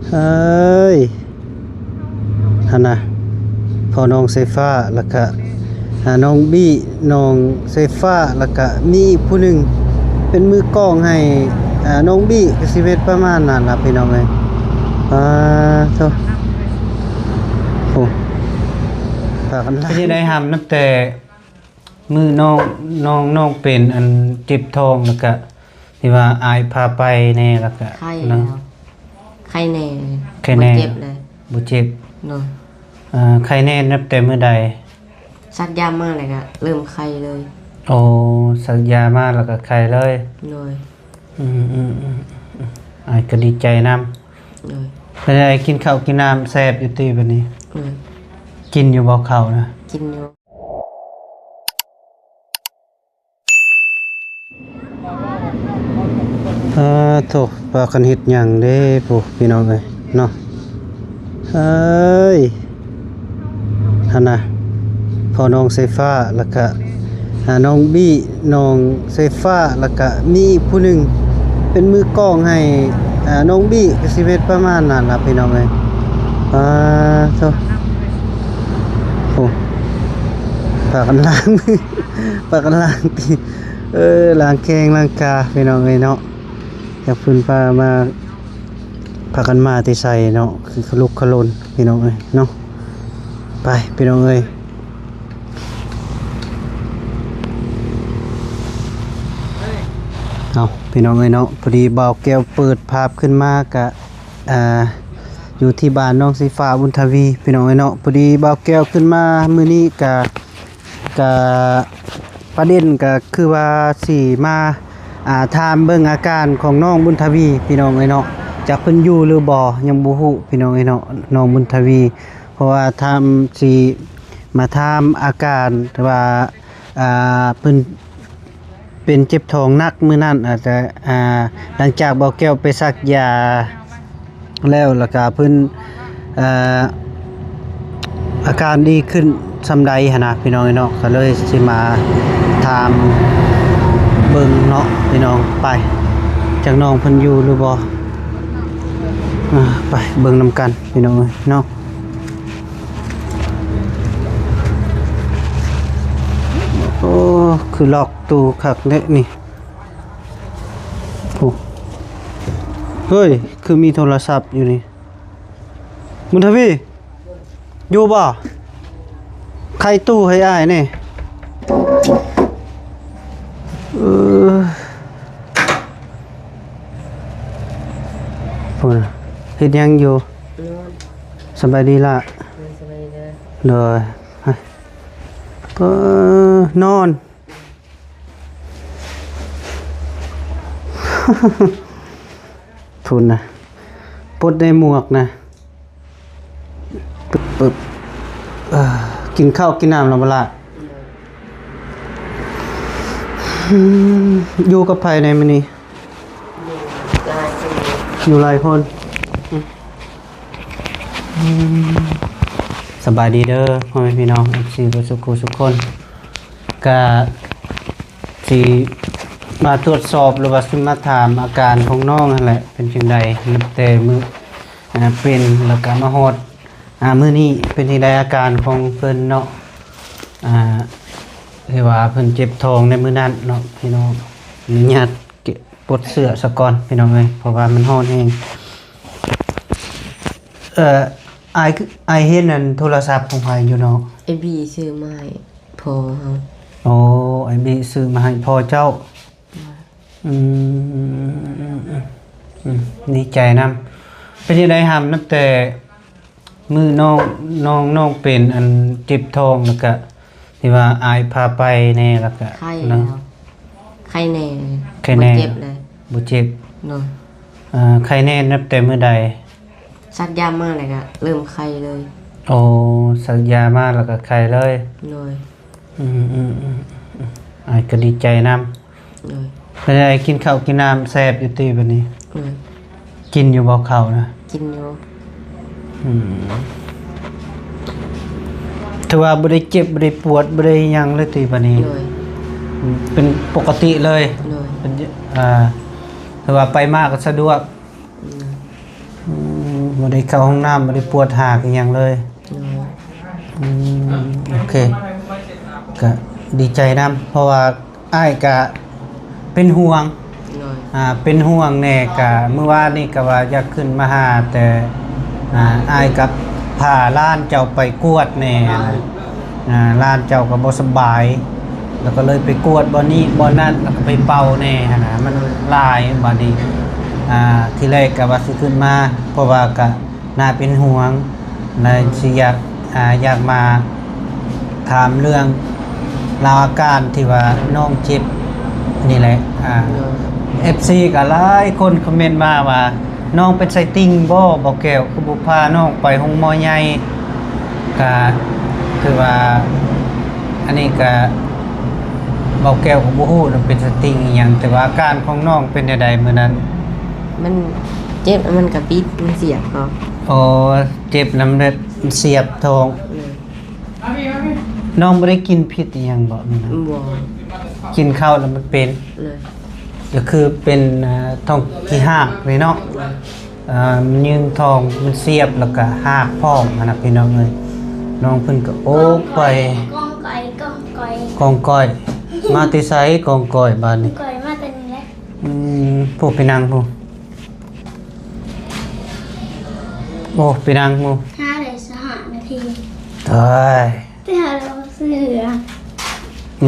ເອີຍ ຫັ້ນນະ ພໍ່ນ້ອງສາຍຟ້າ ແລ້ວກະ ອ່າ ນ້ອງບີ້ ນ້ອງສາຍຟ້າ ແລ້ວກະມີອີກຜູ້ໜຶ່ງເປັນມືກ້ອງໃຫ້ ອ່າ ນ້ອງບີ້ ກໍຊິເປັນປະມານນັ້ນລະພີ່ນ້ອງເອີຍ. ປາໂທ້ ໂອ້ ພາກັນ ເປັນຈັ່ງໃດຫຳ ນັບແຕ່ ມື້ນ້ອງ ນ້ອງ ນ້ອງເປັນອັນເຈັບທ້ອງ ແລ້ວກະທີ່ວ່າອ້າຍພາໄປແດ່ ແລ້ວກະ ໄຂ້ແລ້ວ ໄຂ້ແນ່ ໄຂ້ແນ່ ບໍ່ເຈັບແລ້ວ ບໍ່ເຈັບ ໂດຍ ເອີ ໄຂ້ແນ່ນັບແຕ່ມື້ໃດ? ສັກຢາມາແລ້ວກະເລີ່ມໄຂ້ເລີຍ. ໂອ້ ສັກຢາມາແລ້ວກະໄຂ້ເລີຍ. ໂດຍ ອືມໆໆ ອ້າຍກະດີໃຈນຳ. ໂດຍ ເປັນໃດ ກິນເຂົ້າກິນນ້ຳແຊບຢູ່ຕິບັດນີ້? ໂດຍ ກິນຢູ່ບໍ່ເຂົ້ານະ? ກິນຢູ່. ອາໂທ້ ພາກັນເຮັດຫຍັງເດ້ພຸ້ນ ພີ່ນ້ອງເອີຍເນາະ. ເອີຍ ຫັ້ນນະ ພໍ່ນ້ອງສາຍຟ້າ ແລ້ວກະ ອ່າ ນ້ອງບີ້ ນ້ອງສາຍຟ້າ ແລ້ວກະມີອີກຜູ້ໜຶ່ງເປັນມືກ້ອງໃຫ້ ອ່າ ນ້ອງບີ້ ກໍຊິເປັນປະມານນັ້ນລະພີ່ນ້ອງເອີຍ. ປາໂທ້ ໂອ້ ພາກັນລ້າງມື ພາກັນລ້າງຕີນ ເອີ ລ້າງແຂ້ງລ້າງຂາພີ່ນ້ອງເອີຍເນາະ. ຢາກເພິ່ນພາມາ ພາກັນມາແຕ່ໃສເນາະ ຄືຂະລຸກຂະຫຼົ່ນພີ່ນ້ອງເອີຍເນາະ. ໄປພີ່ນ້ອງເອີຍ ເອົາພີ່ນ້ອງເອີຍເນາະ. ພໍດີບ່າວແກ້ວເປີດພາບຂຶ້ນມາກະ ອ່າ ຢູ່ທີ່ບ້ານນ້ອງສີຟ້າບຸນທະວີ ພີ່ນ້ອງເອີຍເນາະ. ພໍດີບ່າວແກ້ວຂຶ້ນມາມື້ນີ້ກະ ກະປະເດັນກະຄືວ່າຊິມາ ອ່າ ຖາມເບິ່ງອາການຂອງນ້ອງບຸນທະວີ ພີ່ນ້ອງເອີຍເນາະ. ຈັກເພິ່ນຢູ່ຫຼືບໍ່ ຍັງບໍ່ຮູ້ພີ່ນ້ອງເອີຍເນາະ ນ້ອງບຸນທະວີ. ເພາະວ່າຖາມ ຊິມາຖາມອາການ ແຕ່ວ່າ ອ່າ ເພິ່ນ ເປັນເຈັບທ້ອງໜັກມື້ນັ້ນ ອາດຈະ ອ່າ ຫຼັງຈາກບ່າວແກ້ວໄປສັກຢາແລ້ວ ແລ້ວກະເພິ່ນ ເອີ ອາການດີຂຶ້ນສ່ຳໃດຫັ້ນນະ ພີ່ນ້ອງເອີຍເນາະ. ກະເລີຍຊິມາຖາມເບິ່ງເນາະ ພີ່ນ້ອງ. ໄປ ຈັກນ້ອງເພິ່ນຢູ່ຫຼືບໍ່ ອ່າ ໄປເບິ່ງນຳກັນ ພີ່ນ້ອງເອີຍເນາະ. ໂອ້ ຄືລັອກຕູ້ຄັກເດນີ້. ໂອ້ ເຮີ້ຍ ຄືມີໂທລະສັບຢູ່ນີ້. ບຸນທະວີ ຢູ່ບໍ່? ໄຂຕູ້ໃຫ້ອ້າຍແດ່. ເອີ ພຸ້ນ ເຮັດຫຍັງຢູ່? ນອນ. ສະບາຍດີລະ? ໂດຍ ສະບາຍດີເດີ. ໂດຍ. ເອີ ນອນ ພຸ້ນນະ ປົດໃນໝວກນະ. ປຶບ ປຶບ ເອີ ກິນເຂົ້າກິນນ້ຳແລ້ວບໍ່ລະ? ອືມ ຢູ່ກັບໃຜໃນມື້ນີ້? ຢູ່ຫຼາຍຄົນ ຢູ່ຫຼາຍຄົນ. ອືມ ສະບາຍດີເດີພໍ່ແມ່ພີ່ນ້ອງ ເອັຟຊີ ເບິດສູ່ຜູ້ສູ່ຄົນ. ກະຊິມາກວດສອບ ຫຼືວ່າຊິມາຖາມອາການຂອງນ້ອງຫັ້ນແຫຼະ ເປັນຈັ່ງໃດ ນັບແຕ່ມື້ ອ່າ ເປັນ ແລ້ວກະມາຮອດ ອ່າ ມື້ນີ້ ເປັນຈັ່ງໃດອາການຂອງເພິ່ນເນາະ? ອ່າ ທີ່ວ່າເພິ່ນເຈັບທ້ອງໃນມື້ນັ້ນເນາະ ພີ່ນ້ອງ. ອະນຸຍາດ ປົດເສື້ອສາກ່ອນ ພີ່ນ້ອງເອີຍ ເພາະວ່າມັນຮ້ອນແຮງ. ເອີ ອ້າຍ ອ້າຍເຫັນອັນໂທລະສັບຂອງໃຜຢູ່ເນາະ? ອ້າຍບີຊື້ມາໃຫ້ພໍ່ເຮົາ. ໂອ້ ອ້າຍບີຊື້ມາໃຫ້ພໍ່ເຈົ້າ. ອືມ ອືມ ອືມ ອືມ ອືມ ດີໃຈນຳ. ເປັນຈັ່ງໃດຫຳ ນັບແຕ່ ມື້ນ້ອງ ນ້ອງ ນ້ອງເປັນອັນເຈັບທ້ອງ ແລ້ວກະທີ່ວ່າອ້າຍພາໄປແດ່ ແລ້ວກະ ໄຂ້ແລ້ວ ໄຂ້ແນ່ ໄຂ້ແນ່ ບໍ່ເຈັບແລ້ວ ບໍ່ເຈັບ ໂດຍ ເອີ ໄຂ້ແນ່ນັບແຕ່ມື້ໃດ? ສັກຢາມາແລ້ວກະເລີ່ມໄຂ້ເລີຍ. ໂອ້ ສັກຢາມາແລ້ວກະໄຂ້ເລີຍ. ໂດຍ. ອືມ ອືມ ອືມ ອືມ ອ້າຍກະດີໃຈນຳ. ໂດຍ. ເປັນໃດ ກິນເຂົ້າກິນນ້ຳແຊບຢູ່ຕິບັດນີ້? ໂດຍ. ກິນຢູ່ບໍ່ເຂົ້ານະ? ກິນຢູ່. ອືມ ຖືວ່າບໍ່ໄດ້ເຈັບ ບໍ່ໄດ້ປວດ ບໍ່ໄດ້ຫຍັງເລີຍຕິບັດນີ້? ໂດຍ. ເປັນປົກກະຕິເລີຍ? ໂດຍ. ເປັນ ອ່າ ຖືວ່າໄປມາກໍສະດວກ? ໂດຍ. ອືມ ບໍ່ໄດ້ເຂົ້າຫ້ອງນ້ຳ ບໍ່ໄດ້ປວດຫາກອີ່ຫຍັງເລີຍ. ໂດຍ ອືມ ໂອເຄ ກະດີໃຈນຳ ເພາະວ່າອ້າຍກະເປັນຫ່ວງ ໂດຍ ອ່າ ເປັນຫ່ວງແດ່. ກະມື້ວານນີ້ກະວ່າຢາກຂຶ້ນມາຫາ ແຕ່ ອ່າ ອ້າຍກັບພາຫຼານເຈົ້າໄປກວດແດ່ ອ່າ ຫຼານເຈົ້າກໍບໍ່ສະບາຍ ແລ້ວກໍເລີຍໄປກວດບ່ອນນີ້ບ່ອນນັ້ນ ແລ້ວກໍໄປເປົ່າແດ່ຫັ້ນນະ ມັນຫຼາຍ. ບາດນີ້ ອ່າ ທີແລກກໍວ່າຊິຂຶ້ນມາ ເພາະວ່າກໍໜ້າເປັນຫ່ວງ ແລະ ຊິຢາກ ອ່າ ຢາກມາຖາມເລື່ອງລາວອາການທີ່ວ່ານ້ອງເຈັບນີ້ແຫຼະ. ອ່າ ໂດຍ ເອັຟຊີກໍຫຼາຍຄົນຄອມເມັນມາວ່າ ນ້ອງເປັນໄຊຕິ່ງບໍ່ ບໍ່ແກ້ວ ຄືບໍ່ພານ້ອງໄປໂຮງໝໍໃຫຍ່? ກະຄືວ່າ ອັນນີ້ກະ ບໍ່ແກ້ວກໍບໍ່ຮູ້ວ່າເປັນໄຊຕິ່ງອີ່ຫຍັງ ແຕ່ວ່າອາການຂອງນ້ອງເປັນແນວໃດມື້ນັ້ນ? ມັນເຈັບ ມັນກະບິດ ມັນສຽບເນາະ. ອໍ ເຈັບນຳແບບມັນສຽບທ້ອງ. ໂດຍ ນ້ອງບໍ່ໄດ້ກິນຜິດອີ່ຫຍັງບໍ່ມື້ນັ້ນ? ບໍ່ ກິນເຂົ້າແລ້ວມັນເປັນ. ໂດຍ ກໍຄືເປັນ ອ່າ ທ້ອງຂີ້ຮາກນີ້ເນາະ. ໂດຍ ອ່າ ມັນຍືນທ້ອງ ມັນສຽບ ແລ້ວກໍຮາກພ້ອມຫັ້ນນະ ພີ່ນ້ອງເອີຍ. ນ້ອງເພິ່ນກໍໂອ້ໄປ ກ້ອງກ້ອຍ ກ້ອງກ້ອຍ ກ້ອງກ້ອຍ. ມາແຕ່ໃສກ້ອງກ້ອຍບາດນີ້? ກ້ອງກ້ອຍມາແຕ່ນີ້ແຫຼະ. ອືມ ຜູ້ໄປນັ່ງຜູ້ ໂອ້ ໄປນັ່ງຜູ້ ຫາໄດ້ຊາວຫ້ານາທີ. ຕາຍ ໄປຫາເອົາເສື້ອ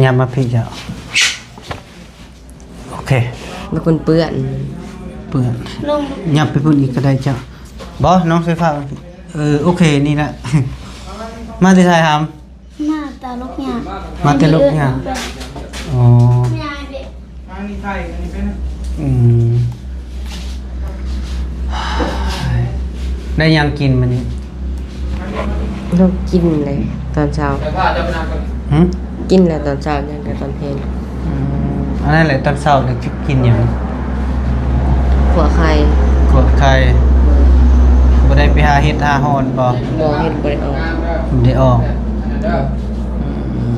ຫຍັບມາພີ້ເຈົ້າ. ໂອເຄ ມັນຄົນເປື້ອນ ເປື້ອນ ລົງ ຫຍັບໄປພຸ້ນອີກກໍໄດ້ເຈົ້າ. ບໍ່ ນ້ອງສາຍຟ້າ ເອີ ໂອເຄ ນີ້ແຫຼະ. ມາແຕ່ໃສຫຳ? ມາແຕ່ລົກຫຍ້າ ມາແຕ່ລົກຫຍ້າ. ອໍ ອືມ ໄດ້ຫຍັງກິນມື້ນີ້? ເຮົາກິນແຫຼະຕອນເຊົ້າ. ຫຶ? ກິນແຫຼະຕອນເຊົ້າ ຍັງແຕ່ຕອນເພນ. ອືມ ອັນນັ້ນແຫຼະ ຕອນເຊົ້ານີ້ກິນຫຍັງ? ຂົ້ວໄຂ່ ຂົ້ວໄຂ່. ບໍ່ໄດ້ໄປຫາເຫັດຫາຫອນບໍ່? ບໍ່ ເຫັດບໍ່ໄດ້ອອກ ບໍ່ໄດ້ອອກ. ອືມ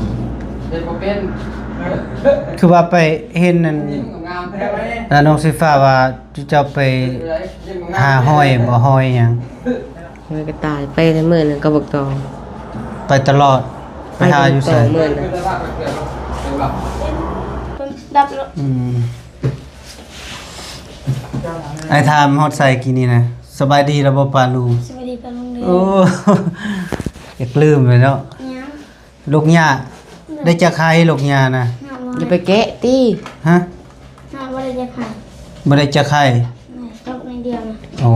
ຄືວ່າໄປເຫັນນັ້ນ ນ້ອງສີຟ້າວ່າ ເຈົ້າໄປຫາຫອຍບໍ່ ຫອຍຫຍັງ? ຫອຍກະຕ່າຍ ໄປແຕ່ມື້ໜຶ່ງກັບບັກຕອງ ໄປຕະຫຼອດ. ໄປຫາຢູ່ໃສ? ມື້ໜຶ່ງ ດັບແລ້ວ. ອືມ ອ້າຍຖາມຮອດໃສກີ້ນີ້ນະ? ສະບາຍດີແລ້ວບໍ່ປ້າລຸງ? ສະບາຍດີປ້າລຸງເດີ. ໂອ້ ຢາກລືມເລີຍເນາະ. ຫຍັງ? ລົກຫຍ້າ ໂດຍ ໄດ້ຈັກໄຮ່ລົກຫຍ້ານະ? ຢ່າໄປແກະຕິ. ຮະ? ບໍ່ໄດ້ຈັກໄຮ່ ບໍ່ໄດ້ຈັກໄຮ່. ແມ່ນ ລົກໜ້ອຍດຽວນະ. ໂອ້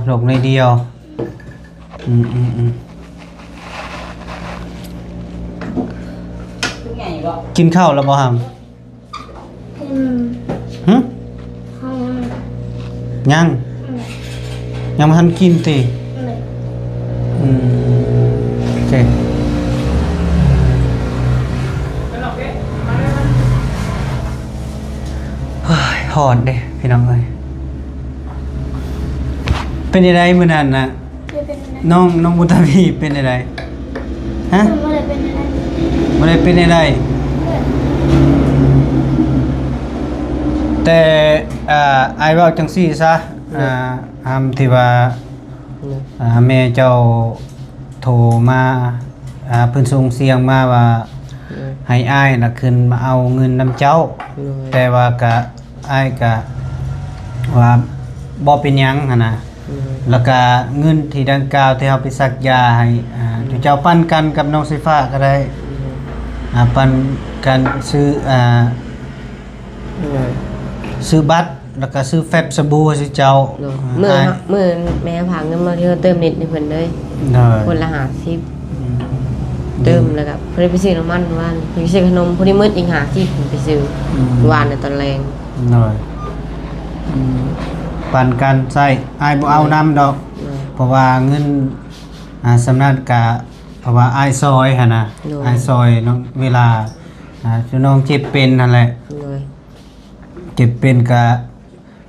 ລົກໜ້ອຍດຽວ. ອືມໆໆ ກິນເຂົ້າແລ້ວບໍ່ຫຳ? ອືມ ຫຶ? ເຮົາຍັງ ຍັງ ອືມ ຍັງບໍ່ທັນກິນຕິ? ອືມ ອືມ ໂອເຄ. ຮ້ອນເດ້ພີ່ນ້ອງເອີຍ. ເປັນຈັ່ງໃດມື້ນັ້ນນະ? ເປັນຈັ່ງໃດ? ນ້ອງ ນ້ອງບຸນທະວີເປັນຈັ່ງໃດ? ຮະ? ບໍ່ໄດ້ເປັນຈັ່ງໃດ ບໍ່ໄດ້ເປັນຈັ່ງໃດ. ແຕ່ ອ່າ ອ້າຍເວົ້າຈັ່ງຊີ້ຊະ ໂດຍ ອ່າ ອາ ທີ່ວ່າ ໂດຍ ອ່າ ແມ່ເຈົ້າໂທມາ ອ່າ ເພິ່ນສົ່ງສຽງມາວ່າ ໂດຍ ໃຫ້ອ້າຍນະຂຶ້ນມາເອົາເງິນນຳເຈົ້າ. ໂດຍ ແຕ່ວ່າກະ ອ້າຍກະວ່າບໍ່ເປັນຫຍັງຫັ້ນນະ. ໂດຍ ແລ້ວກະເງິນທີ່ດັ່ງກ່າວທີ່ເຮົາໄປສັກຢາໃຫ້ ອ່າ ໂດຍ ເຈົ້າປັນກັນກັບນ້ອງສີຟ້າກໍໄດ້. ໂດຍ ອ່າ ປັນກັນຊື້ ອ່າ ໂດຍ ຊື້ບັດ ແລ້ວກະຊື້ແຟັບສະບູໃຫ້ເຈົ້າ. ໂດຍ ອ່າ ມື້ ມື້ແມ່ພາເງິນມາ ເຮົາເຕີມເນັດໃຫ້ເພິ່ນເລີຍ. ໂດຍ ຄົນລະຫ້າສິບ. ອືມ ເຕີມ ແລ້ວກະເພິ່ນໄດ້ໄປຊື້ນ້ຳມັນວານ ເພິ່ນໄປຊື້ຂະໜົມ ພໍດີໝົດອີກຫ້າສິບ ເພິ່ນໄປຊື້ ອືມ ວານໃນຕອນແລງ. ໂດຍ ອືມ ປັນກັນໃຊ້ ອ້າຍບໍ່ເອົານຳດອກ. ໂດຍ ເພາະວ່າເງິນ ອ່າ ສ່ຳນັ້ນກະ ເພາະວ່າອ້າຍຊ່ອຍຫັ້ນນະ. ໂດຍ ອ້າຍຊ່ອຍເນາະ ເວລາ ອ່າ ນ້ອງເຈັບເປັນຫັ້ນແຫຼະ. ໂດຍ ເຈັບເປັນກະ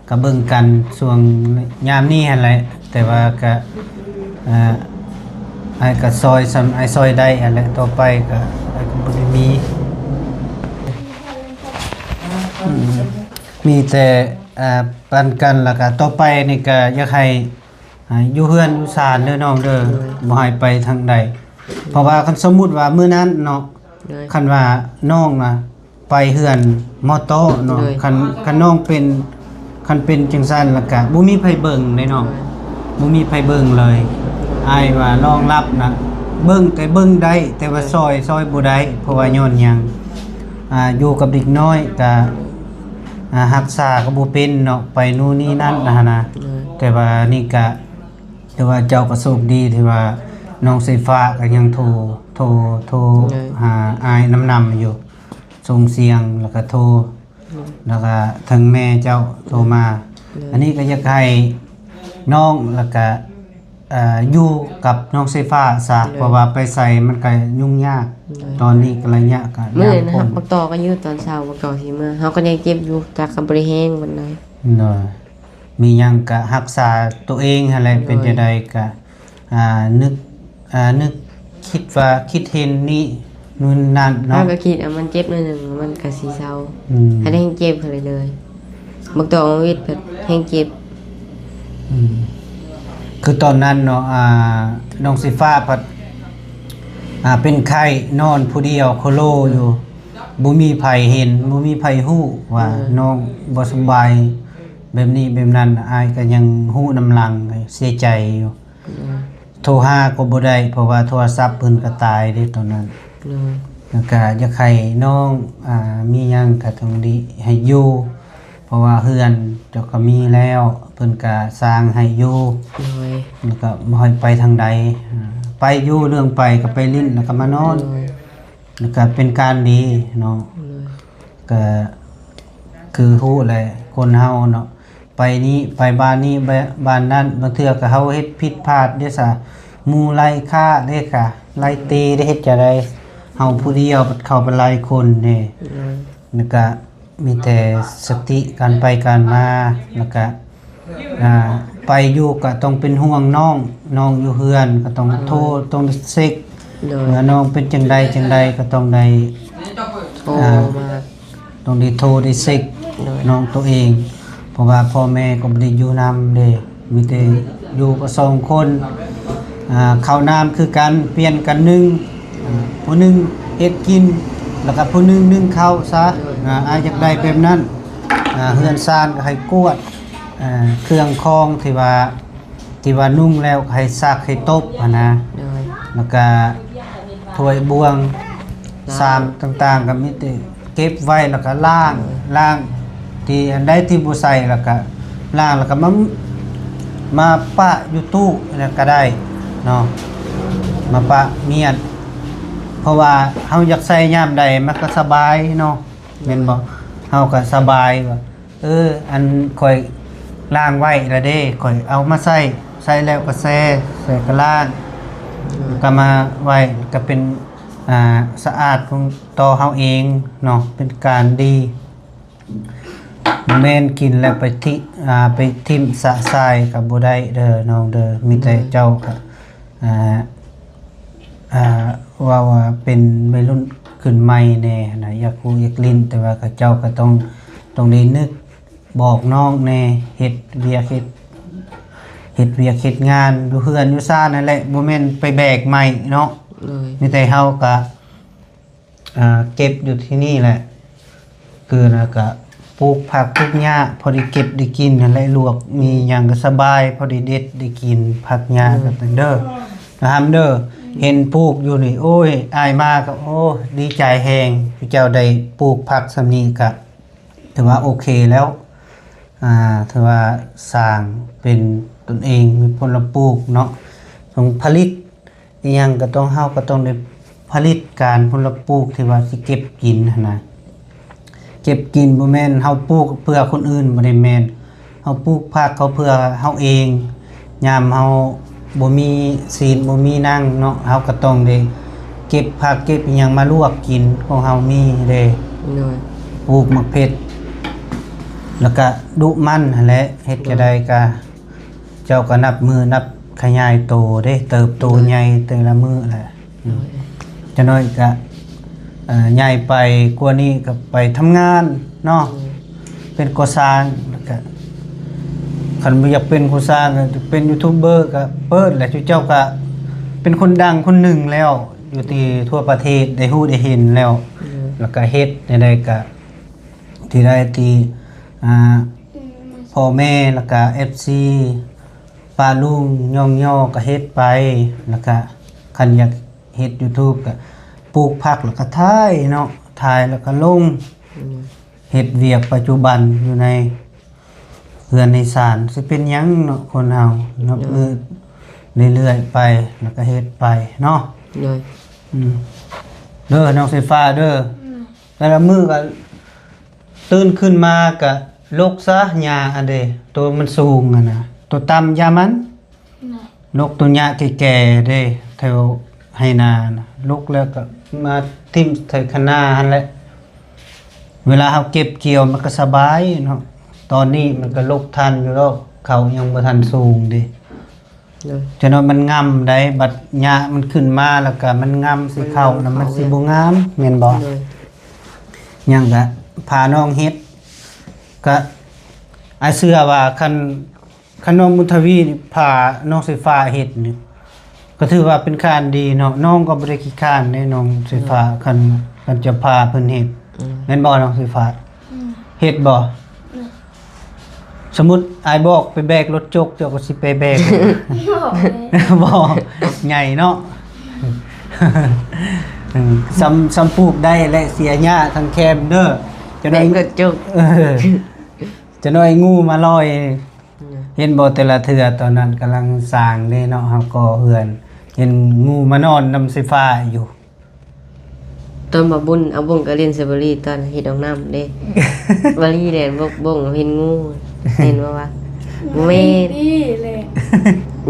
ກະເບິ່ງກັນຊ່ວງຍາມນີ້ຫັ້ນແຫຼະ. ແຕ່ວ່າກະ ອ່າ ອ້າຍກະຊ່ອຍສ່ຳອ້າຍຊ່ອຍໄດ້ຫັ້ນແຫຼະ. ຕໍ່ໄປກະ ອ້າຍກະບໍ່ໄດ້ມີ ອືມ ມີແຕ່ ອ່າ ປັນກັນ. ແລ້ວກະຕໍ່ໄປນີ້ກະຢາກໃຫ້ ໃຫ້ຢູ່ເຮືອນຢູ່ຊານເດີນ້ອງເດີ ໂດຍ ບໍ່ໃຫ້ໄປທາງໃດ ເພາະວ່າຄັນສົມມຸດວ່າມື້ນັ້ນເນາະ ໂດຍ ຄັນວ່ານ້ອງນະໄປເຮືອນໝໍໂຕ້ເນາະ ໂດຍ ຄັນ ຄັນນ້ອງເປັນ ຄັນເປັນຈັ່ງຊັ້ນລະກະບໍ່ມີໃຜເບິ່ງເດ້ນ້ອງ ໂດຍ ບໍ່ມີໃຜເບິ່ງເລີຍ ອ້າຍວ່າລອງຮັບນະ ເບິ່ງແຕ່ເບິ່ງໄດ້ ແຕ່ວ່າ ໂດຍ ຊ່ອຍ ຊ່ອຍບໍ່ໄດ້ ເພາະວ່າ ໂດຍ ຍ້ອນຫຍັງ ອ່າ ຢູ່ກັບເດັກນ້ອຍກະ ອ່າ ຮັກສາກໍບໍ່ເປັນເນາະ ໄປໂນ່ນນີ້ນັ້ນນະຫັ້ນນະ ໂດຍ ແຕ່ວ່ານີ້ກະ ແຕ່ວ່າເຈົ້າກໍໂຊກດີທີ່ວ່ານ້ອງໄຊຟ້າກໍຍັງໂທ ໂທ ໂທ ໂດຍ ຫາອ້າຍນຳນຳຢູ່ ສົ່ງສຽງ ແລ້ວກໍໂທ ໂດຍ ແລ້ວກໍທາງແມ່ເຈົ້າໂທມາ ໂດຍ ອັນນີ້ກໍຢາກໃຫ້ນ້ອງ ແລ້ວກໍ ເອີ ຢູ່ກັບນ້ອງໄຊຟ້າຊະ ໂດຍ ເພາະວ່າໄປໃສມັນກໍຫຍຸ້ງຍາກ ໂດຍ ຕອນນີ້ກໍໄລຍະກໍ ມື້ ຍາມ ນັ້ນ ຝົນ ບັກຕໍ່ກໍຢູ່ຕອນເຊົ້າ ບັກຕໍ່ຊິເມືອ ເຮົາກໍຍັງເຈັບຢູ່ ແຕ່ກໍບໍ່ໄດ້ແຮງປານໃດ ໂດຍ ມີຫຍັງກະຮັກສາຕົວເອງຫັ້ນແຫຼະ ໂດຍ ເປັນຈັ່ງໃດກະ ອ່າ ນຶກ ອ່າ ນຶກຄິດວ່າ ຄິດເຫັນນີ້ ໂນ່ນນັ້ນເນາະ ເຮົາກໍຄິດວ່າມັນເຈັບໜ້ອຍໜຶ່ງ ມັນກໍຊິເຊົາ ອືມ ຄັນແຮງເຈັບຫັ້ນເລີຍ ບັກຕອງມາວິດເພິ່ນແຮງເຈັບ ອືມ ຄືຕອນນັ້ນເນາະ ອ່າ ນ້ອງສີຟ້າພັດ ອ່າ ເປັນໄຂ້ນອນຜູ້ດຽວໂຄໂລຢູ່ ບໍ່ມີໃຜເຫັນ ບໍ່ມີໃຜຮູ້ວ່າ ອືມ ນ້ອງບໍ່ສະບາຍ ແບບນີ້ແບບນັ້ນ ອ້າຍກໍຍັງຮູ້ນຳຫຼັງ ເສຍໃຈຢູ່ ໂດຍ ໂທຫາກໍບໍ່ໄດ້ ເພາະວ່າໂທລະສັບເພິ່ນກໍຕາຍເດ້ຕອນນັ້ນ ໂດຍ ແລ້ວກໍຢາກໃຫ້ນ້ອງ ອ່າ ມີຫຍັງກໍຕ້ອງໄດ້ໃຫ້ຢູ່ ເພາະວ່າເຮືອນເຈົ້າກໍມີແລ້ວ ເພິ່ນກໍສ້າງໃຫ້ຢູ່ ໂດຍ ແລ້ວກໍບໍ່ໃຫ້ໄປທາງໃດ ອ່າ ໄປຢູ່ ເລື່ອງໄປກໍໄປຫຼິ້ນ ແລ້ວກໍມານອນ ໂດຍ ແລ້ວກໍເປັນການດີເນາະ ໂດຍ ກໍຄືຮູ້ແຫຼະ ຄົນເຮົາເນາະ ໄປນີ້ໄປບ້ານນີ້ ບ- ບ້ານນັ້ນ ບາງເທື່ອກໍເຮົາເຮັດຜິດພາດເດ້ຊະ ໝູ່ໄລ່ຂ້າເດ້ກະ ໄລ່ຕີເດ້ ເຮັດຈັ່ງໃດ ເຮົາຜູ້ດຽວ ເຂົ້າໄປຫຼາຍຄົນເດ້ ໂດຍ ແລ້ວກະມີແຕ່ສະຕິການໄປການມາ ແລ້ວກະ ອ່າ ໄປຢູ່ກໍຕ້ອງເປັນຫ່ວງນ້ອງ ນ້ອງຢູ່ເຮືອນກໍຕ້ອງໂທ ໂດຍ ຕ້ອງໄດ້ເຊັກ ໂດຍ ວ່ານ້ອງເປັນຈັ່ງໃດຈັ່ງໃດ ກໍຕ້ອງໄດ້ ໂທ ອ່າ ມາ ຕ້ອງໄດ້ໂທໄດ້ເຊັກ ໂດຍ ນ້ອງໂຕເອງ ເພາະວ່າພໍ່ແມ່ກໍບໍ່ໄດ້ຢູ່ນຳເດ້ ມີແຕ່ຢູ່ກັບສອງຄົນ ອ່າ ເຂົ້ານ້ຳຄືກັນ ປ່ຽນກັນໜຶ່ງ ອ່າ ຜູ້ໜຶ່ງເຮັດກິນ ແລ້ວກໍຜູ້ໜຶ່ງໜຶ້ງເຂົ້າຊະ ໂດຍ ອ່າ ອ້າຍຢາກໄດ້ແບບນັ້ນ ອ່າ ເຮືອນຊານກໍໃຫ້ກວດ ອ່າ ເຄື່ອງຂອງທີ່ວ່າ ທີ່ວ່ານຸ່ງແລ້ວໃຫ້ຊັກໃຫ້ຕົບຫັ້ນນະ ໂດຍ ແລ້ວກະຖ້ວຍບ່ວງ ລ້າງ ຊາມຕ່າງໆ ກໍມີແຕ່ເກັບໄວ້ ແລ້ວກະລ້າງ ໂດຍ ລ້າງທີ່ອັນໃດທີ່ບໍ່ໃສ່ ແລ້ວກະລ້າງ ແລ້ວກະມາ ມາປະຢູ່ຕູ້ນັ້ນກະໄດ້ເນາະ ມາປະມ້ຽນ ເພາະວ່າເຮົາຢາກໃຊ້ຍາມໃດມັນກະສະບາຍເນາະ ແມ່ນບໍ່? ເຮົາກໍສະບາຍວ່າ ເອີ ອັນຂ້ອຍລ້າງໄວ້ລະເດ້ ຂ້ອຍເອົາມາໃຊ້ ໃຊ້ແລ້ວກໍແຊ່ ແຊ່ກໍລ້າງ ກໍມາໄວ້ ກໍເປັນ ອ່າ ສະອາດຂອງຕໍ່ເຮົາເອງເນາະ ເປັນການດີ ບໍ່ແມ່ນກິນແລ້ວໄປຖິ້ມ ອ່າ ໄປຖິ້ມຊະຊາຍກໍບໍ່ໄດ້ເດີນ້ອງເດີ ມີແຕ່ເຈົ້າກໍ ອ່າ ອ່າ ເວົ້າວ່າເປັນໄວລຸ້ນຂຶ້ນໃໝ່ແດ່ຫັ້ນນະ ຢາກຮູ້ຢາກຫຼິ້ນ ແຕ່ວ່າເຂົາເຈົ້າກໍຕ້ອງ ຕ້ອງໄດ້ນຶກບອກນ້ອງແດ່ ເຮັດວຽກເຮັດ ເຮັດວຽກເຮັດງານຢູ່ເຮືອນຢູ່ຊານນັ້ນແຫຼະ ບໍ່ແມ່ນໄປແບກໄມ້ເນາະ ໂດຍ ມີແຕ່ເຮົາກໍ ອ່າ ເກັບຢູ່ທີ່ນີ້ແຫຼະ ຄືນະກະປູກຜັກປູກຫຍ້າ ພໍໄດ້ເກັບໄດ້ກິນຫັ້ນແຫຼະ ລວກມີຫຍັງກໍສະບາຍ ພໍໄດ້ເດັດໄດ້ກິນຜັກຫຍ້າ ໂດຍ ກັນເດີ ນະຫຳເດີ ເຫັນປູກຢູ່ນີ້ ໂອ້ຍ ອ້າຍມາກໍ ໂອ້ ດີໃຈແຮງ ເຈົ້າໄດ້ປູກຜັກສ່ຳນີ້ກະຖືວ່າໂອເຄແລ້ວ ອ່າ ຖືວ່າສ້າງເປັນຕົນເອງ ມີຜົນລະປູກເນາະ ຕ້ອງຜະລິດ ອີ່ຫຍັງກໍຕ້ອງ ເຮົາກໍຕ້ອງໄດ້ຜະລິດການຜົນລະປູກທີ່ວ່າຊິເກັບກິນຫັ້ນນະ ເກັບກິນບໍ່ແມ່ນເຮົາປູກເພື່ອຄົນອື່ນ ບໍ່ໄດ້ແມ່ນ ເຮົາປູກຜັກເຮົາເພື່ອເຮົາເອງ ຍາມເຮົາບໍ່ມີຊີນບໍ່ມີໜັງເນາະ ເຮົາກໍຕ້ອງໄດ້ເກັບຜັກເກັບອີ່ຫຍັງມາລວກກິນ ຂອງເຮົາມີເດ້ ໂດຍ ປູກໝາກເຜັດ ແລ້ວກະດຸໝັ່ນຫັ້ນແຫຼະ ເຮັດຈັ່ງໃດກະ ເຈົ້າກໍນັບມື້ນັບຂະຫຍາຍໂຕເດ້ ເຕີບໂຕ ໂດຍ ໃຫຍ່ແຕ່ລະມື້ແຫຼະ ໂດຍ ຈັກໜ້ອຍກໍ ເອີ ໃຫຍ່ໄປກວ່ານີ້ກໍໄປທຳງານເນາະ ໂດຍ ເປັນກໍ່ສ້າງ ແລ້ວກໍ ຄັນບໍ່ຢາກເປັນຜູ້ສ້າງ ກໍເປັນຢູທູບເບີກໍເປີດແຫຼະ ເຈົ້າກໍເປັນຄົນດັງຄົນໜຶ່ງແລ້ວ ຢູ່ທີ່ທົ່ວປະເທດໄດ້ຮູ້ໄດ້ເຫັນແລ້ວ ແລ້ວກໍເຮັດແນວໃດກໍທີ່ໄດ້ທີ່ ອ່າ ພໍ່ແມ່ ແລ້ວກໍເອັຟຊີ ປ້າລຸງຍ້ອງຍໍກໍເຮັດໄປ ແລ້ວກໍຄັນຢາກເຮັດຢູທູບກໍປູກຜັກ ແລ້ວກໍຖ່າຍເນາະ ຖ່າຍແລ້ວກໍລົງ ເຮັດວຽກປັດຈຸບັນຢູ່ໃນເຮືອນໃນຊານ ຊິເປັນຫຍັງເນາະ ຄົນເຮົານັບມື້ເລື້ອຍໆໄປ ແລ້ວກໍເຮັດໄປເນາະ ໂດຍ ອືມ ເດີ ນ້ອງສາຍຟ້າເດີ ແຕ່ລະມື້ກໍຕື່ນຂຶ້ນມາກໍລົກຊະຫຍ້າອັນເດ ໂຕມັນສູງຫັ້ນນະ ໂຕຕ່ຳຢ່າມັນ ໂລກໂຕຫຍ້າແກ່ໆເດ້ ແຖວໄຮ່ນານະ ລົກແລ້ວກໍມາຖິ້ມໃສ່ຄັນນາຫັ້ນແຫຼະ ເວລາເຮົາເກັບກ່ຽວມັນກໍສະບາຍເນາະ ຕອນນີ້ມັນກໍລົກທັນຢູ່ດອກ ເຂົາຍັງບໍ່ທັນສູງເດ້ ໂດຍ ຈະນ້ອຍມັນງຳໄດ໋ ບັດຫຍ້າມັນຂຶ້ນມາແລ້ວກໍມັນງຳໃສ່ເຂົານະ ມັນຊິບໍ່ງາມ ແມ່ນບໍ່? ໂດຍ ຫຍັງກະພານ້ອງເຮັດ ກະ ອ້າຍເຊື່ອວ່າຄັນ ຄັນນ້ອງບຸນທະວີນີ້ພານ້ອງສາຍຟ້າເຮັດນີ້ ກໍຖືວ່າເປັນການດີເນາະ ນ້ອງກໍບໍ່ໄດ້ຂີ້ຄ້ານເດ້ນ້ອງສາຍຟ້າ ອືມ ຄັນ ຄັນຈະພາເພິ່ນເຮັດ ອືມ ແມ່ນບໍ່ນ້ອງສາຍຟ້າ? ອືມ ເຮັດບໍ່? ອືມ ສົມມຸດອ້າຍບອກໄປແບກລົດຈົກ ເຈົ້າກໍຊິໄປແບກ ບໍ່ ບໍ່ ໃຫຍ່ເນາະ ອືມ ສ່ຳ ສ່ຳປູກໄດ້ແຫຼະ ເສຍຫຍ້າທັງແຄມເດີ ຈະໄດ້ ແບກລົດຈົກ ເອີ ຈະໜ້ອຍງູມາລອຍ ເຫັນບໍ່ ແຕ່ລະເທື່ອຕອນນັ້ນກຳລັງສ້າງເດ້ເນາະ ເຮົາກໍ່ເຮືອນ ເຫັນງູມານອນນຳໂຊຟາຢູ່ ຕອນບ່າວບຸນເອົາບົ້ງໄປຫຼິ້ນໃສ່ບາລີ ຕອນເຮັດຫ້ອງນ້ຳເດ້ ບາລີແລ່ນບົ້ງ ບົ້ງເຫັນງູ ເຫັນບໍ່ວະ ບໍ່ແມ່ນ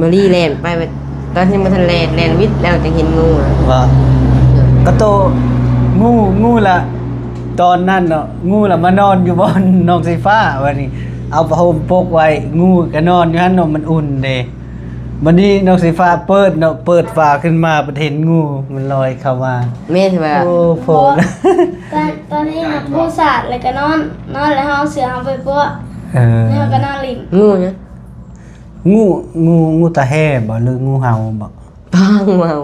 ບາລີແລ່ນໄປ ຕອນຍັງບໍ່ທັນແລ່ນ ແລ່ນວິດແລ້ວຈັ່ງເຫັນງູ ວ່າ ກະໂຕ ງູ ງູລະ ຕອນນັ້ນເນາະ ງູລະມານອນຢູ່ບ່ອນນ້ອງສາຍຟ້າ ບາດນີ້ເອົາຜ້າຫົ່ມປົກໄວ້ ງູກະນອນຢູ່ຫັ້ນເນາະ ມັນອຸ່ນເດ້ ບາດນີ້ນ້ອງສາຍຟ້າເປີດເນາະ ເປີດຝາຂຶ້ນມາ ປະເທດງູມັນລອຍເຂົ້າມາ ແມ່ນວ່າ ໂອ້ໂພດ ຕອນ ຕອນນີ້ຫາປູສາດ ແລ້ວກະນອນ ນອນແລ້ວເຮົາເອົາເສື້ອເຮົາໄປປົວ ເອີ ແລ້ວເຮົາກະນອນຫຼິ້ນ ງູຫຍັງ? ງູ ງູ ງູຕາແຮ່ບໍ່ ຫຼືງູເຫົ່າບໍ່? ງູເຫົ່າ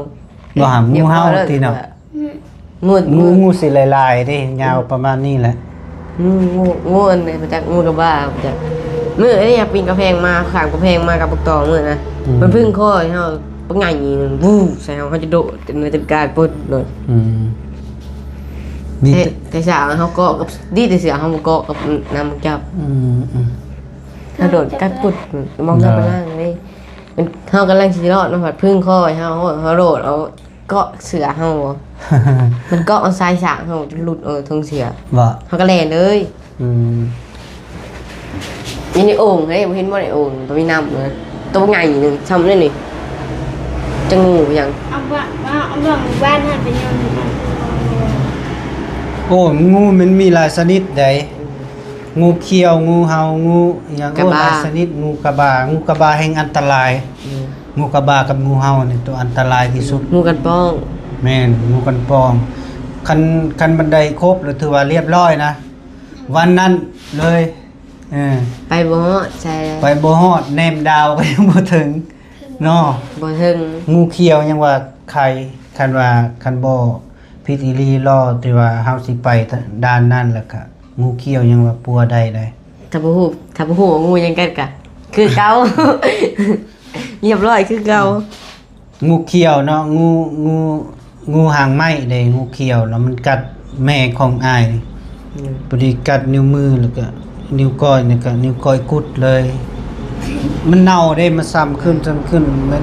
ບໍ່ຫາ ງູເຫົ່າຕິເນາະ ງູ ງູຊິຫຼາຍໆເດ້ ຍາວປະມານນີ້ແຫຼະ ງູ ງູ ງູອັນໃດບໍ່ຈັກ ງູກະບາບໍ່ຈັກ ມື້ເອີຍ ຢາກປີນກຳແພງມາ ຂ້າມກຳແພງມາກັບບັກຕອງມື້ນະ ອືມ ມັນພຶ້ງຄໍໃຫ້ເຮົາ ບັກໃຫຍ່ວູໃສ່ເຮົາ ເຮົາຈະໂດດ ເປັນການປຸດໂດດ ອືມ ດີແຕ່ ແຕ່ສາເຮົາເກາະກັບ ດີແຕ່ເສື້ອເຮົາບໍ່ເກາະກັບນ້ຳມັນຈັບ ອືມ ອືມ ກະໂດດກັດປຸດ ມອງໜ້າປະນາງເດ້ ເຮົາກຳລັງຊິລອດ ມັນພັດພຶ້ງຄໍໃຫ້ເຮົາ ເຮົາໂດດເອົາ ເກາະເສື້ອເຮົາ ມັນເກາະເອົາຊາຍສາກເຮົາ ຫຼຸດເອົາທົ່ງເສື້ອ ບໍ່ ເຮົາກະແລ່ນເລີຍ ອືມ ຢູ່ໃນໂອ່ງເດ້ ບໍ່ເຫັນບໍ່ໃນໂອ່ງ ໂຕມີນ້ຳເລີຍ ໂຕໃຫຍ່ໜຶ່ງ ຊ່ຳນີ້ນີ້ ຈັກງູຫຍັງ ເອົາບ້ານ ເອົາບ້ານ ບ້ານຫັ້ນໄປຍ້ອນ ໂອ້ ງູມັນມີຫຼາຍຊະນິດໃດ ອືມ ງູຂຽວ ງູເຫົ່າ ງູຫຍັງ ກະບາ ໂອ້ ຫຼາຍຊະນິດ ງູກະບາ ງູກະບາແຮ່ງອັນຕະລາຍ ອືມ ງູກະບາກັບງູເຫົ່ານີ້ໂຕອັນຕະລາຍທີ່ສຸດ ງູກັນປ້ອງ ແມ່ນ ງູກັນປ້ອງ ຄັນ ຄັນມັນໄດ້ຄົບແລ້ວຖືວ່າລຽບຮ້ອຍນະ ວັນນັ້ນເລີຍ ເອີ ໄປບໍ່ຮອດໃສ ໄປບໍ່ຮອດ ແນມດາວກໍຍັງບໍ່ເຖິງເນາະ ບໍ່ເຖິງ ງູຂຽວຍັງວ່າໄຄ ຄັນວ່າ ຄັນບໍ່ຜິດອີ່ຫຼີລໍ ທີ່ວ່າເຮົາຊິໄປດ່ານນັ້ນ ແລ້ວກະງູຂຽວຍັງວ່າປົວໄດ້ໃດ໋ ຖ້າບໍ່ຮູ້ ຖ້າບໍ່ຮູ້ວ່າງູຫຍັງກັນກະ ຄືເກົ່າ ລຽບຮ້ອຍຄືເກົ່າ ງູຂຽວເນາະ ງູ ງູ ງູຫາງໄມ້ເດ້ ງູຂຽວ ແລ້ວມັນກັດແມ່ຂອງອ້າຍ ອືມ ພໍດີກັດນິ້ວມື ແລ້ວກະນິ້ວກ້ອຍ ແລ້ວກະນິ້ວກ້ອຍກຸດເລີຍ ມັນເນົ່າເດ້ ມັນຊ້ຳຂຶ້ນ ຊ້ຳຂຶ້ນ ມັນ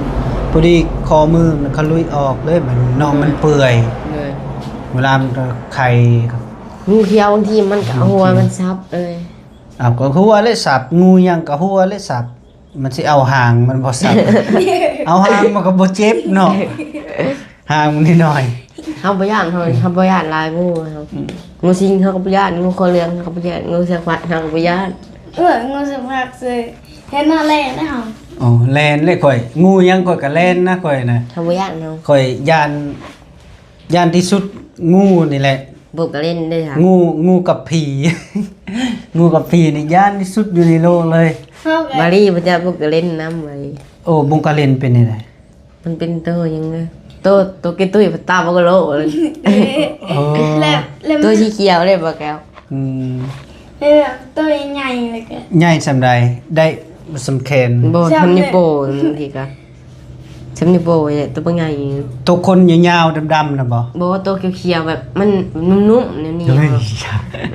ພໍດີຂໍ້ມືມັນຂະລຸຍອອກເລີຍ ມັນເນາະ ມັນເປື່ອຍ ເວລາມັນກະໄຄ ງູຂຽວບາງທີມັນກະເອົາຫົວມັນສັບເລີຍ ເອົາ ກະຫົວເລີຍສັບ ງູຫຍັງກະຫົວເລີຍສັບ ມັນຊິເອົາຫາງມັນບໍ່ສັບ ເອົາຫາງມັນກໍບໍ່ເຈັບເນາະ ຫາງມັນນ້ອຍໆ ເຮົາບໍ່ຢ້ານ ເຮົາ ເຮົາບໍ່ຢ້ານຫຼາຍງູ ເຮົາ ອືມ ງູຊິງເຮົາກໍບໍ່ຢ້ານ ງູຄໍເຫຼືອງເຮົາກໍບໍ່ຢ້ານ ງູເສືອກຟາດເຮົາກໍບໍ່ຢ້ານ ເອີ ງູເສືອກຟາດເຊີຍ ເຫັນເຮົາແລ່ນເດ້ເຮົາ ໂອ້ ແລ່ນເລີຍຂ້ອຍ ງູຫຍັງຂ້ອຍກໍແລ່ນນະ ຂ້ອຍນະ ເຮົາບໍ່ຢ້ານເຮົາ ຂ້ອຍຢ້ານ ຢ້ານທີ່ສຸດງູນີ້ແຫຼະ ບົກກະເຫຼັ້ນເດ້ຫະ ງູ ງູກັບຜີ ງູກັບຜີນີ້ຢ້ານທີ່ສຸດຢູ່ໃນໂລກເລີຍ ເຮົາກໍ ບາລີ ພະເຈົ້າບຸກກະເຫຼັນນຳ ບາລີ. ໂອ້ ບຸກກະເຫຼັນເປັນແນວໃດ? ມັນເປັນໂຕຫຍັງນະ ໂຕ ໂຕເກຕຸຍ ພະຕາບໍ່ກະໂລເລີຍ. ໂອ້ ແລ້ວ ແລ້ວ ໂຕສີຂຽວເດ້ ບໍ່ແກ້ວ. ອືມ ເອີ ໂຕໃຫຍ່ໆ ແລ້ວກໍ ໃຫຍ່ສ່ຳໃດ? ໄດ້ສ່ຳແຂນ? ບໍ່ ສ່ຳ ສ່ຳນິ້ວໂປ້ ບາງທີກໍ ສ່ຳນິ້ວໂປ້ນີ້ແຫຼະ ໂຕບໍ່ໃຫຍ່. ໂຕຄົນຍາວໆ ດຳໆ ນະບໍ່? ບໍ່ ໂຕຂຽວໆ ແບບມັນນຸ້ມໆ ແນວນີ້. ເອີຍ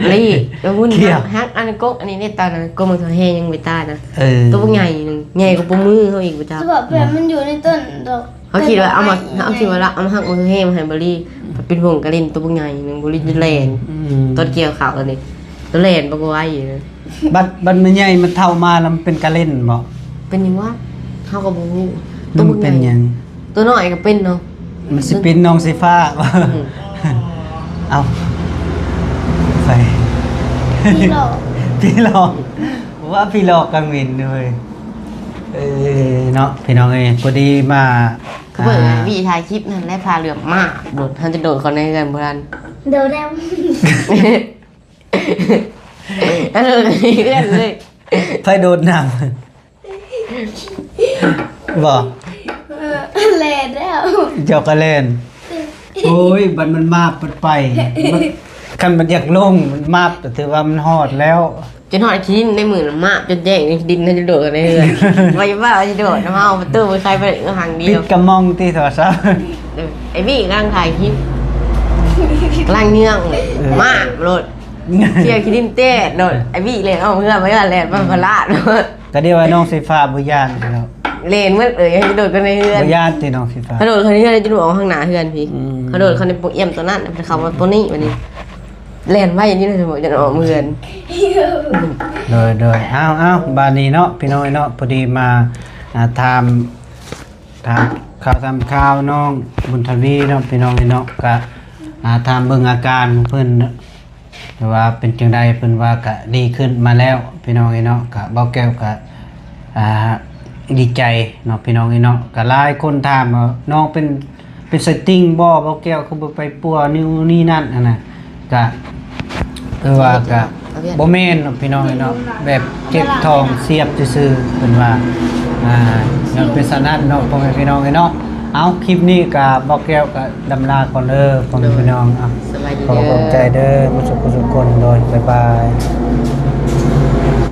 ເລີຍ ແລ້ວວຸ້ນ ຂຽວ ຫັກ ອັນກົກ ອັນນີ້ໄດ້ຕານະ ກົກມັນເທົ່າແຮຍັງໄປຕານະ. ເອີ ໂຕບັກໃຫຍ່ໜຶ່ງ ໃຫຍ່ກວ່າໂປ້ມືເຮົາອີກ ບໍ່ຈັກ ສະເພາະເພື່ອນມັນຢູ່ໃນຕົ້ນດອກ. ເຮົາຄິດວ່າເອົາມາ ເຮົາຄິດວ່າລະເອົາມາຫັກມາແຮມໃຫ້ບາລີ ເປັນພວງກະເຫຼັນໂຕບັກໃຫຍ່ໜຶ່ງ ບາລີຈະແລ່ນ. ອືມ ຕອນກ່ຽວເຂົ້າອັນນີ້ ໂຕແລ່ນບັກໄວຢູ່. ບັດ ບັດມັນໃຫຍ່ ມັນເຖົ້າມາແລ້ວມັນເປັນກະເຫຼັນບໍ່? ເປັນຫຍັງວະ? ເຮົາກໍບໍ່ຮູ້. ໂຕບັກໃຫຍ່ ມັນເປັນຫຍັງ? ໂຕນ້ອຍກໍເປັນເນາະ. ມັນຊິເປັນນ້ອງສີຟ້າ. ອືມ ເອົ້າ ໄປ ຜີຫຼອກ ຜີຫຼອກ ວ່າຜີຫຼອກກາງເວັນເວີຍ. ເອີ ເນາະ ພີ່ນ້ອງເອີຍ ພໍດີມາ ເບິ່ງ ອ່າ ວິຖ່າຍຄລິບນັ້ນແຫຼະ ຜ້າເຫຼືອມມາກ ໂດດ ເຮົາຈະໂດດເຂົ້າໃນເຮືອນບໍ່ທັນ ໂດດແລ້ວ ອັນນັ້ນເຮືອນເລີຍ. ໃຜໂດດນຳ? ບໍ່ ເອີ ແລ່ນແລ້ວ ເຈົ້າກໍແລ່ນ. ໂອ້ຍ ບັດມັນມາບ ບັດໄປ ມັນ ຄັນມັນຢາກລົງ ມັນມາບ ກໍຖືວ່າມັນຮອດແລ້ວ. ຈົນຮອດຂີ້ດິນໃນມື້ນັ້ນ ມາບຈົນແຈ້ງ ຂີ້ດິນໃນໂດດໃນເຮືອນ ວ່າ ວ່າຊິໂດດນຳເຮົາ ປະຕູໄຂໄປເອື້ອຫາງດຽວ ປິດກະມອງຕິໂທລະສັບ. ເອີ ໄອ້ວິກຳລັງຖ່າຍຄລິບ ກຳລັງເຍືອງ ເອີ ມາບໂລດ ເສຍຂີ້ດິນແຕກໂລດ. ໄອ້ວິແລ່ນອອກເຮືອນໄປ ແລ່ນມາພະລາດ. ກະດຽວວ່ານ້ອງສີຟ້າບໍ່ຢ້ານເນາະ ແລ່ນໝົດເອີຍ ໃຫ້ໂດດກັນໃນເຮືອນ ບໍ່ຢ້ານຕິນ້ອງສີຟ້າ? ເຂົາໂດດເຂົ້າໃນເຮືອນ ຈະອອກທາງໜ້າເฮืອນພີ້. ອືມ ເຂົາໂດດເຂົ້າໃນໂປງອຽມໂຕນັ້ນ ເຂົາມາໂຕນີ້ ບາດນີ້ແລ່ນໄວຢູ່ນີ້ ຈະອອກເຮືອນ. ໂດຍ ໂດຍ ເອົາ ເອົາ ບາດນີ້ເນາະ ພີ່ນ້ອງເນາະ ພໍດີມາ ອ່າ ຖາມ ຖາມຂ່າວ ຖາມຂ່າວນ້ອງບຸນທະວີເນາະ ພີ່ນ້ອງເນາະ ກະ ອ່າ ຖາມເບິ່ງອາການຂອງເພິ່ນ ວ່າເປັນຈັ່ງໃດ ເພິ່ນວ່າກະດີຂຶ້ນມາແລ້ວ ພີ່ນ້ອງເນາະ. ກະ ບ່າວແກ້ວກະ ອ່າ ດີໃຈເນາະ ພີ່ນ້ອງເນາະ. ກະຫຼາຍຄົນຖາມວ່ານ້ອງເປັນ ເປັນໄຊຕິງບໍ່ ບ່າວແກ້ວຄືບໍ່ໄປປົວ ນີ້ນີ້ນັ້ນຫັ້ນນະ. ກະ ຄືວ່າກະບໍ່ແມ່ນເນາະ ພີ່ນ້ອງເນາະ ແບບເຈັບທ້ອງສຽບຊື່ໆ ເພິ່ນວ່າ ອ່າ ຍັງເປັນສະນັ້ນເນາະ ພໍ່ແມ່ພີ່ນ້ອງເນາະ. ເອົາ ຄລິບນີ້ກະ ບ່າວແກ້ວກະ ລຳລາກ່ອນເດີ ພໍ່ແມ່ພີ່ນ້ອງ. ເອົາ ສະບາຍດີ ຂອບ ເດີ ຂອບໃຈເດີ ໝົດທຸກຄົນ ທຸກຄົນ ໂດຍ ບາຍບາຍ.